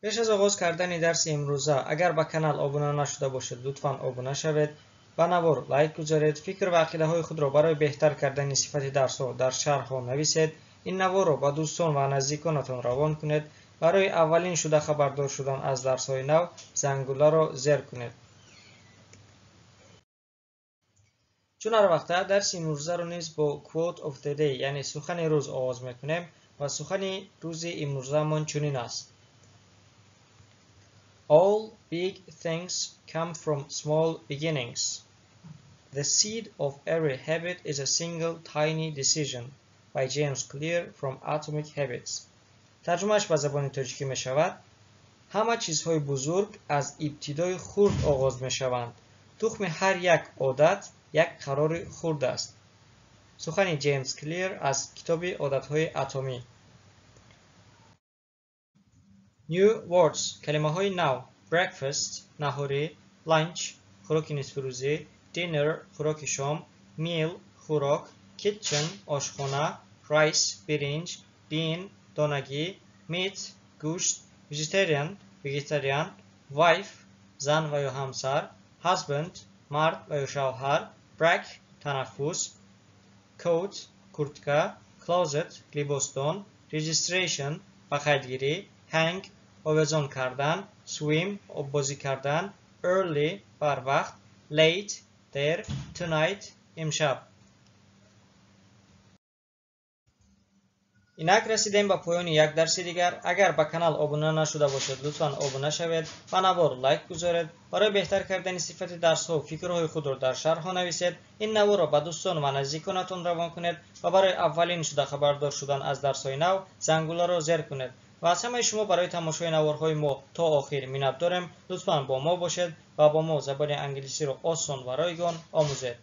Пеш аз оғоз кардани дарси имрӯза, агар ба канал обуна нашуда бошед, лутфан обуна шавед, ба навор лайк гузоред, фикр ва ақидаҳои худро барои беҳтар кардани сифати дарсҳо дар шарҳҳо нависед, ин наворро ба дӯстон ва наздиконатон равон кунед, барои аввалин шуда хабардор шудан аз дарсҳои нав зангуларо зер кунед. Чун ҳар вақта дарси имрӯзаро низ бо Quote of the Day, яъне сухани рӯз оғоз мекунем ва сухани рӯзи имрӯзамон чунин аст. All big things come from small beginnings. The seed of every habit is a single tiny decision. By James Clear from Atomic Habits. Тарҷумааш ба забони тоҷикӣ мешавад: ҳама чизҳои бузург аз ибтидои хурд оғоз мешаванд. Тухми ҳар як одат як қарори хурд аст. Сухани Ҷеймс Клир аз китоби Одатҳои атомӣ. New words, калимаҳои нав: breakfast, наҳорӣ, lunch, хӯроки нисфирӯзӣ, dinner, хӯроки шом, meal, хӯрок, kitchen, ошхона, rice, биринҷ, bean, донагӣ, meat, гӯшт, vegetarian, вегетариан, wife, зан ва ё ҳамсар, husband, мард ва ё шавҳар, break, танаффус, coat, куртка, closet, либосдон, registration, ба қайдгирӣ, hang, овезон кардан, swim, оббозӣ кардан, early, барвақт, late, дер, tonight, имшаб. Инак расидем ба поёни як дарси дигар. Агар ба канал обуна нашуда бошед, лутфан обуна шавед, ба навор лайк гузоред, барои беҳтар кардани сифати дарсҳо фикрҳои худро дар шарҳҳо нависед, ин наворро ба дӯстон ва наздиконатон равон кунед ва барои аввалин шуда хабардор шудан аз дарсҳои нав зангуларо зер кунед. Ва аз ҳамаи шумо барои тамошои наворҳои мо то охир миннат дорем. Лутфан бо мо бошед ва бо мо забони англисиро осон ва ройгон омӯзед.